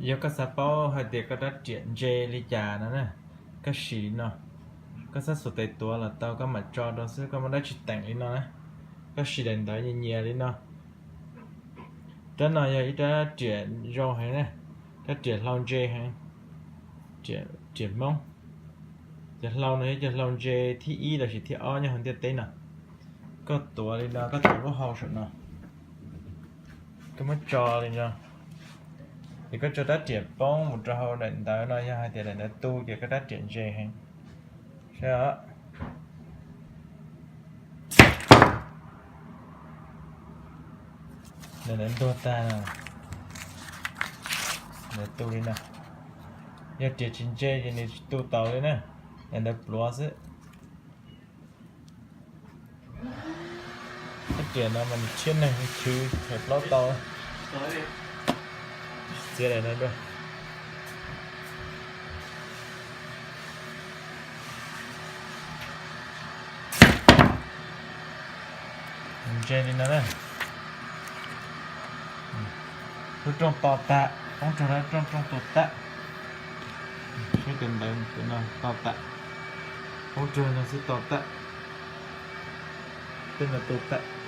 Yog koj xav paub hais tias koj rab riam ntse li cas no na, koj sim li no. Koj xab xuas tes tuav los tau, koj mam tso rau xwb, koj muab dab tsi teem li no na. Koj sim daim ntawv nyias nyias li no. Rab no yog ib rab riam zoo heev na, rab riam hlau ntse heev, riam Hmoob. Cov hlau no yog cov hlau ntse thib ib los sis thib ob nyob hauv ntiaj teb no. Koj tuav li no, koj tuav lub hau saum no, koj muab tso li no, ces koj tso rab riam poob mus rau hauv daim ntawv no, yog hais tias daim ntawv tu ces koj rab riam ntse heev. Saib os. Daim ntawv ntuag tag, ntawv tu li no. Yog riam tsis ntse ces nws tsis tu taus li na, daim ntawv pluav xwb. Rab riam no mas nws tshiab neeg, nws chwv hais plaub tau. Txiav daim no dua. Ntse li no na. Lub rooj to tag, poob rau lub rooj, rooj tu tag. Saib tus ntawv tus no to tag, poob rau no xwb to tag. Tej no tu tag.